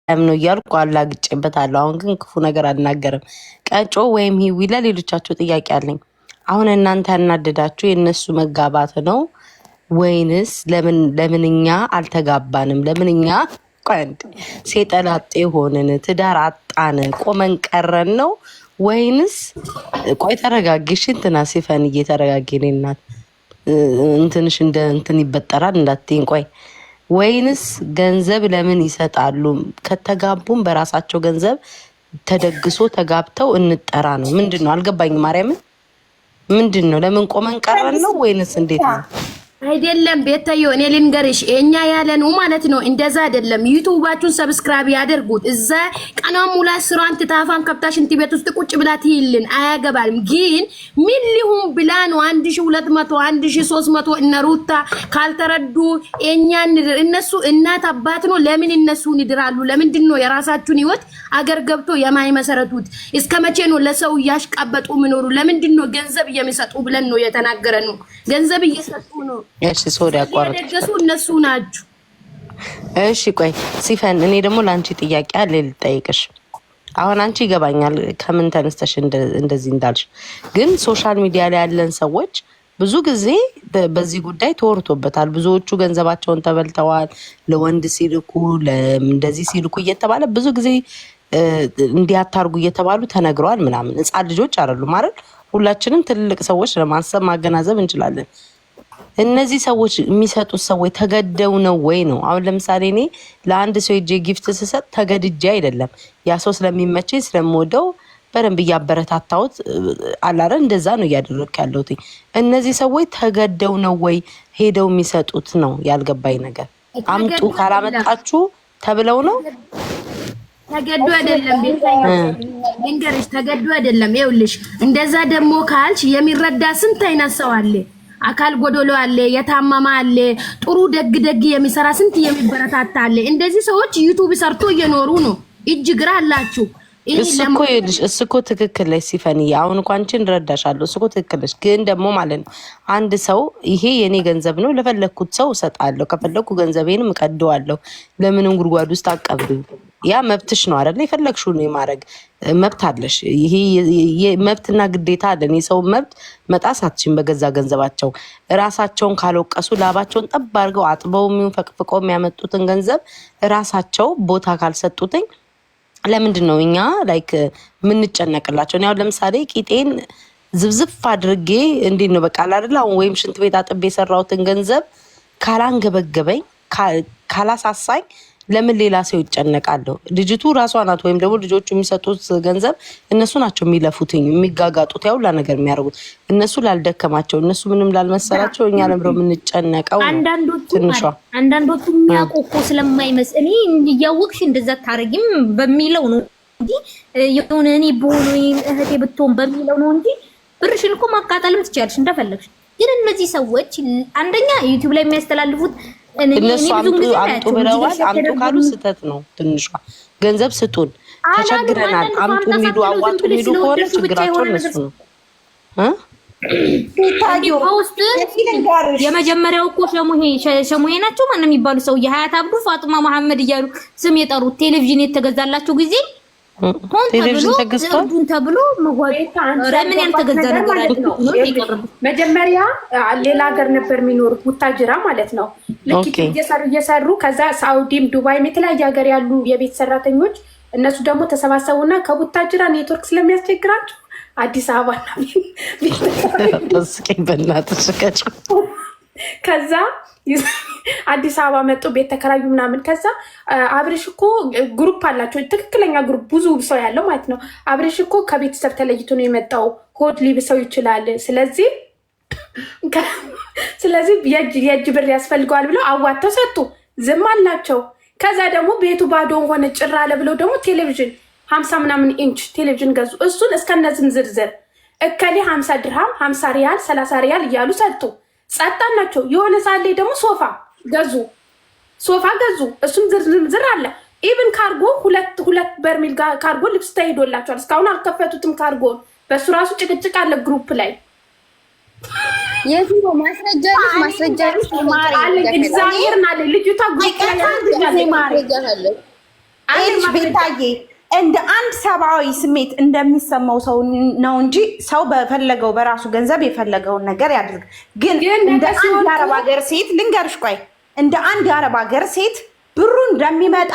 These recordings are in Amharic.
ነው እያልኩ አላግጬበታለሁ። አሁን ግን ክፉ ነገር አልናገርም። ቀጮ ወይም ሂዊ ለሌሎቻችሁ ጥያቄ አለኝ። አሁን እናንተ ያናደዳችሁ የእነሱ መጋባት ነው ወይንስ ለምን እኛ አልተጋባንም? ለምን እኛ ቆይ አንዴ ሴጠላጤ ሆንን፣ ትዳር አጣን፣ ቆመን ቀረን ነው ወይንስ? ቆይ ተረጋጊሽ፣ እንትና ሲፈንዬ ተረጋጊ። እኔ እናት እንትንሽ እንደ እንትን ይበጠራል እንዳትይኝ። ቆይ ወይንስ ገንዘብ ለምን ይሰጣሉ? ከተጋቡም በራሳቸው ገንዘብ ተደግሶ ተጋብተው እንጠራ ነው? ምንድን ነው አልገባኝም። ማርያምን ምንድን ነው? ለምን ቆመን ቀረን ነው ወይንስ እንዴት ነው? አይደለም ቤታዮ፣ እኔ ልንገርሽ፣ እኛ ያለነው ማለት ነው እንደዛ አይደለም። ዩቲዩባችሁን subscribe ያደርጉት። እዛ ቀኗን ሙላ ስራን ትታፋን ከብታ ሽንት ቤት ውስጥ ቁጭ ብላ ትይልን አያገባልም። ግን ምን ሊሁን ብላ ነው 1200 1300 እነ ሩታ ካልተረዱ እኛ እነሱ እናት አባት ነው። ለምን እነሱን ይድራሉ? ለምንድን ነው የራሳችሁን ህይወት አገር ገብቶ የማይመሰረቱት? እስከ መቼ ነው ለሰው እያሽቃበጡ የሚኖሩ? ለምንድን ነው ገንዘብ እየሚሰጡ ብለን ነው የተናገረ ነው። ገንዘብ እየሰጡ ነው። እሺ sorry አቋረጥኩሽ። የደገሱ እነሱ ናቸው። እሺ ቆይ ሲፈን፣ እኔ ደግሞ ለአንቺ ጥያቄ አለ ልጠይቅሽ። አሁን አንቺ ይገባኛል ከምን ተነስተሽ እንደዚህ እንዳልሽ፣ ግን social media ላይ ያለን ሰዎች ብዙ ጊዜ በዚህ ጉዳይ ተወርቶበታል። ብዙዎቹ ገንዘባቸውን ተበልተዋል፣ ለወንድ ሲልኩ እንደዚህ ሲልኩ እየተባለ ብዙ ጊዜ እንዲያታርጉ እየተባሉ ተነግረዋል ምናምን። ህፃን ልጆች አይደሉም አይደል? ሁላችንም ትልልቅ ሰዎች ለማሰብ ማገናዘብ እንችላለን። እነዚህ ሰዎች የሚሰጡት ሰዎች ተገደው ነው ወይ ነው? አሁን ለምሳሌ እኔ ለአንድ ሰው ሄጄ gift ስሰጥ ተገድጄ አይደለም። ያ ሰው ስለሚመቸኝ ስለምወደው በደንብ እያበረታታሁት አላረ እንደዛ ነው እያደረግክ ያለሁት። እነዚህ ሰዎች ተገደው ነው ወይ ሄደው የሚሰጡት ነው ያልገባኝ ነገር። አምጡ ካላመጣችሁ ተብለው ነው? ተገዶ አይደለም ቤታዮ፣ ልንገርሽ፣ ተገዶ አይደለም። ይኸውልሽ እንደዛ ደግሞ ካልሽ የሚረዳ ስንት አይነት ሰው አለ። አካል ጎዶሎ አለ፣ የታመመ አለ፣ ጥሩ ደግ ደግ የሚሰራ ስንት የሚበረታታ አለ። እንደዚህ ሰዎች ዩቲዩብ ሰርቶ እየኖሩ ነው። እጅ ግራ አላችሁ። እሱ እኮ ይኸውልሽ፣ እሱ እኮ ትክክል ነሽ ሲፈንዬ። አሁን እኮ አንቺን እረዳሻለሁ። እሱ እኮ ትክክል ነሽ፣ ግን ደግሞ ማለት ነው አንድ ሰው ይሄ የኔ ገንዘብ ነው ለፈለግኩት ሰው እሰጣለሁ፣ ከፈለግኩ ገንዘቤንም እቀደዋለሁ፣ ለምንም ጉድጓድ ውስጥ አቀብሩኝ። ያ መብትሽ ነው አይደለ? የፈለግሽውን የማድረግ መብት አለሽ። ይሄ መብትና ግዴታ አለን። የሰውን መብት መጣስ አትችይም። በገዛ ገንዘባቸው ራሳቸውን ካልወቀሱ ላባቸውን ጠብ አድርገው አጥበው የሚሆን ፈቅፍቀው የሚያመጡትን ገንዘብ ራሳቸው ቦታ ካልሰጡትኝ ለምንድን ነው እኛ like የምንጨነቅላቸው? እኔ አሁን ለምሳሌ ቂጤን ዝብዝፍ አድርጌ እንዴት ነው በቃ አይደለ? አሁን ወይም ሽንት ቤት አጥቤ የሰራሁትን ገንዘብ ካላንገበገበኝ ካላሳሳኝ ለምን ሌላ ሰው ይጨነቃለሁ? ልጅቱ ራሷ ናት፣ ወይም ደግሞ ልጆቹ የሚሰጡት ገንዘብ እነሱ ናቸው የሚለፉትኝ የሚጋጋጡት፣ ያው ሁላ ነገር የሚያደርጉት እነሱ ላልደከማቸው፣ እነሱ ምንም ላልመሰላቸው እኛ ለምሮ የምንጨነቀው ነው። ትንሿ አንዳንዶቹ የሚያውቁ እኮ ስለማይመስል እኔ እያወቅሽ እንደዛ ታረጊም በሚለው ነው እንጂ የሆነ እኔ በሆነ ወይም እህቴ ብትሆን በሚለው ነው እንጂ ብርሽን እኮ ማቃጠልም ትችያለሽ እንደፈለግሽ። ግን እነዚህ ሰዎች አንደኛ ዩቲዩብ ላይ የሚያስተላልፉት እነሱ አምጡ አምጡ ብለዋል። አምጡ ካሉ ስህተት ነው። ትንሿ ገንዘብ ስጡን ተቸግረናል፣ አምጡ የሚሉ አዋጡ የሚሉ ከሆነ ችግራቸው እነሱ ነው። ውስጥ የመጀመሪያው እኮ ሸሙሄ ናቸው ማነው የሚባሉ ሰው የሀያት አብዱ ፋጡማ መሐመድ እያሉ ስም የጠሩት ቴሌቪዥን የተገዛላቸው ጊዜ ሆን ተብሎ እርዱን ተብሎ ምን ያልተገዛ ነገር አለ? መጀመሪያ ሌላ ሀገር ነበር የሚኖሩት ቡታጅራ ማለት ነው። ልክ እየሰሩ እየሰሩ ከዛ ሳውዲም ዱባይም የተለያየ ሀገር ያሉ የቤት ሰራተኞች እነሱ ደግሞ ተሰባሰቡና ከቡታጅራ ኔትወርክ ስለሚያስቸግራቸው አዲስ አበባ ስቀኝ በእናትሽ ቀጭ ከዛ አዲስ አበባ መጡ፣ ቤት ተከራዩ ምናምን። ከዛ አብርሽ እኮ group አላቸው፣ ትክክለኛ group ብዙ ሰው ያለው ማለት ነው። አብርሽ እኮ ከቤተሰብ ተለይቶ ነው የመጣው፣ ሆድ ሊብሰው ይችላል። ስለዚህ የእጅ ብር ያስፈልገዋል ብለው አዋጥተው ሰጡ። ዝም አላቸው። ከዛ ደግሞ ቤቱ ባዶ ሆነ ጭር አለ ብለው ደግሞ ቴሌቪዥን 50 ምናምን ኢንች ቴሌቪዥን ገዙ። እሱን እስከነዝም ዝርዝር እከሌ 50 ድርሃም 50 ሪያል 30 ሪያል እያሉ ሰጡ። ጸጣን ናቸው። የሆነ ሰዓት ላይ ደግሞ ሶፋ ገዙ፣ ሶፋ ገዙ። እሱም ዝርዝር አለ። even ካርጎ ሁለት ሁለት በርሜል ካርጎ ልብስ ተሄዶላቸዋል። እስካሁን አልከፈቱትም ካርጎ። በእሱ ራሱ ጭቅጭቅ አለ group ላይ። የቱ ነው ማስረጃ? ማስረጃ አለ፣ እግዚአብሔርን አለ። ልጅቷ group ላይ ቤታዬ፣ እንደ አንድ ሰብአዊ ስሜት እንደሚሰማው ሰው ነው እንጂ ሰው በፈለገው በራሱ ገንዘብ የፈለገውን ነገር ያድርግ። ግን ግን እንደ ነገ አንድ ሲወድቁ የአረብ ሀገር ሴት ልንገርሽ፣ ቆይ፣ እንደ አንድ የአረብ ሀገር ሴት ብሩ እንደሚመጣ፣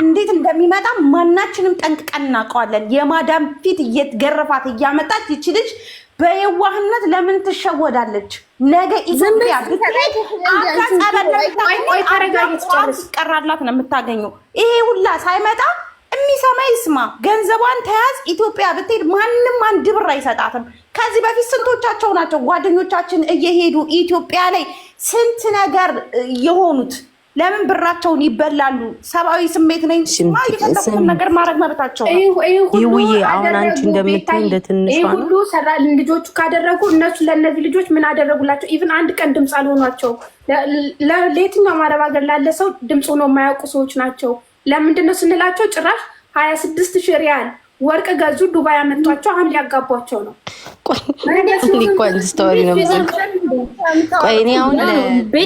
እንዴት እንደሚመጣ ማናችንም ጠንቅቀን እናውቀዋለን። የማዳም ፊት እየገረፋት እያመጣች ይቺ ልጅ በየዋህነት ለምን ትሸወዳለች? ነገ ኢትዮጵያ ብትሄድ አብራ ጸበል ነው ቆይ ቆይ የምታገኘው፣ ተረጋጊ፣ አብራ ቁርአን ትጨርስ። ሲቀራላት ነው የምታገኘው። ይሄ ሁላ ሳይመጣ የሚሰማ ይስማ። ገንዘቧን ተያዝ። ኢትዮጵያ ብትሄድ ማንም አንድ ብር አይሰጣትም። ከዚህ በፊት ስንቶቻቸው ናቸው ጓደኞቻችን እየሄዱ ኢትዮጵያ ላይ ስንት ነገር የሆኑት? ለምን ብራቸውን ይበላሉ? ሰብአዊ ስሜት ነኝ፣ የፈለጉትን ነገር ማድረግ መብታቸው ነው። ይህ ሁሉ ይውዬ አሁን አንቺ አደረጉ እንደምትይው ቤታዬ፣ እንደ ትንሿ ይህ ነው። ሁሉ ሰራ ልጆቹ ካደረጉ እነሱ ለእነዚህ ልጆች ምን አደረጉላቸው? Even አንድ ቀን ድምፅ አልሆኗቸው። ለየትኛውም አረብ ሀገር ላለ ሰው ድምፅ ሆኖ የማያውቁ ሰዎች ናቸው። ለምንድን ነው ስንላቸው ጭራሽ 26,000 ሪያል ወርቅ ገዙ፣ ዱባይ ያመጧቸው፣ አሁን ሊያጋቧቸው ነው። ቆይ እኔ እኮ አንድ story ነው የምዘጋው። ቆይ እኔ አሁን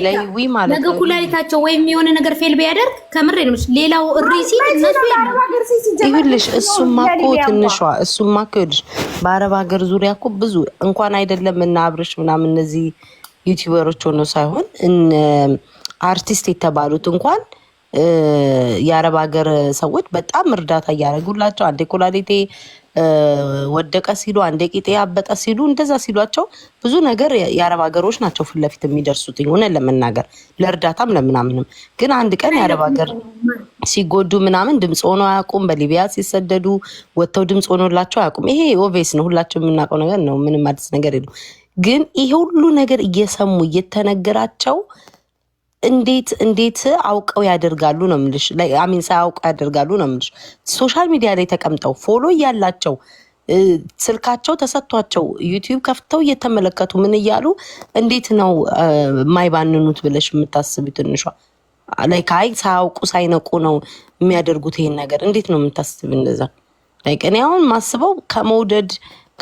ለይዊ ማለት ነገ ነው ኩላሊታቸው ወይም የሆነ ነገር fail ቢያደርግ ከምሬ ነው የምልሽ፣ ሌላው እሪ ሲል እነሱ የሉም። ይኸውልሽ እሱማ እኮ ትንሿ፣ እሱማ እኮ ይኸውልሽ በአረብ ሀገር ዙሪያ እኮ ብዙ እንኳን አይደለም እና አብርሽ ምናምን እነዚህ YouTuber ኦች ሆነው ሳይሆን እነ አርቲስት የተባሉት እንኳን የአረብ ሀገር ሰዎች በጣም እርዳታ እያደረጉላቸው አንዴ ኩላሊቴ ወደቀ ሲሉ፣ አንዴ ቂጤ ያበጠ ሲሉ፣ እንደዛ ሲሏቸው ብዙ ነገር የአረብ ሀገሮች ናቸው ፊት ለፊት የሚደርሱት፣ እውነት ለመናገር ለእርዳታም ለምናምንም። ግን አንድ ቀን የአረብ ሀገር ሲጎዱ ምናምን ድምፅ ሆኖ አያውቁም። በሊቢያ ሲሰደዱ ወጥተው ድምፅ ሆኖላቸው አያውቁም። ይሄ obvious ነው፣ ሁላቸው የምናውቀው ነገር ነው። ምንም አዲስ ነገር የለም። ግን ይሄ ሁሉ ነገር እየሰሙ እየተነገራቸው እንዴት አውቀው ያደርጋሉ ነው የምልሽ። I mean ሳያውቁ ያደርጋሉ ነው የምልሽ። Social media ላይ ተቀምጠው follow እያላቸው ስልካቸው ተሰጥቷቸው YouTube ከፍተው እየተመለከቱ ምን እያሉ እንዴት ነው የማይባንኑት ብለሽ የምታስቢ? ትንሿ like አይ ሳያውቁ ሳይነቁ ነው የሚያደርጉት ይሄን ነገር፣ እንዴት ነው የምታስቢ እንደዛ? Like እኔ አሁን ማስበው ከመውደድ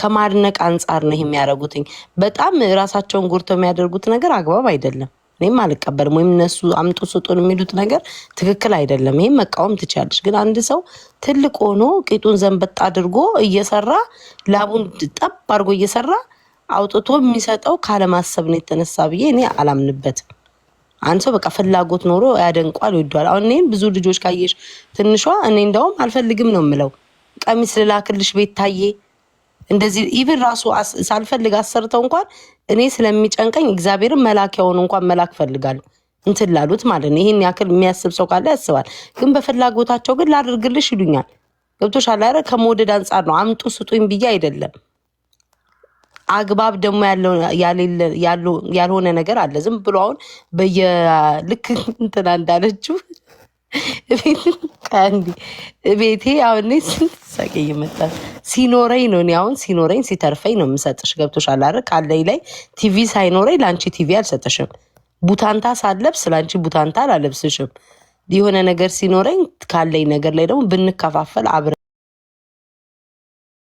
ከማድነቅ አንጻር ነው ይሄ የሚያደርጉትኝ። በጣም ራሳቸውን ጎድተው የሚያደርጉት ነገር አግባብ አይደለም። እኔም አልቀበልም። ወይም እነሱ አምጡ ስጡን የሚሉት ነገር ትክክል አይደለም። ይሄም መቃወም ትችያለሽ። ግን አንድ ሰው ትልቅ ሆኖ ቂጡን ዘንበጥ አድርጎ እየሰራ፣ ላቡን ጠብ አድርጎ እየሰራ አውጥቶ የሚሰጠው ካለማሰብ ነው የተነሳ ብዬ እኔ አላምንበትም። አንድ ሰው በቃ ፍላጎት ኖሮ ያደንቋል፣ ይወደዋል። አሁን እኔም ብዙ ልጆች ካየሽ ትንሿ እኔ እንደውም አልፈልግም ነው የምለው። ቀሚስ ልላክልሽ ቤታዬ እንደዚህ even ራሱ ሳልፈልግ አሰርተው እንኳን እኔ ስለሚጨንቀኝ እግዚአብሔርን መላኪያውን እንኳን መላክ ፈልጋለሁ እንትን ላሉት ማለት ነው። ይህን ያክል የሚያስብ ሰው ካለ ያስባል። ግን በፍላጎታቸው ግን ላድርግልሽ ይሉኛል። ገብቶሻል አይደል? ከመውደድ አንጻር ነው። አምጡ ስጡኝ ብዬ አይደለም። አግባብ ደግሞ ያልሆነ ነገር አለ። ዝም ብሎ አሁን በየልክ እንትና እንዳለችው ቤቴ አሁን እኔ ስንት ሳቄ እየመጣ ሲኖረኝ ነው። እኔ አሁን ሲኖረኝ ሲተርፈኝ ነው የምሰጥሽ። ገብቶሻል አይደል? ካለኝ ላይ ቲቪ ሳይኖረኝ ለአንቺ ቲቪ አልሰጥሽም። ቡታንታ ሳለብስ ለአንቺ ቡታንታ አላለብስሽም። የሆነ ነገር ሲኖረኝ ካለኝ ነገር ላይ ደግሞ ብንከፋፈል አብረን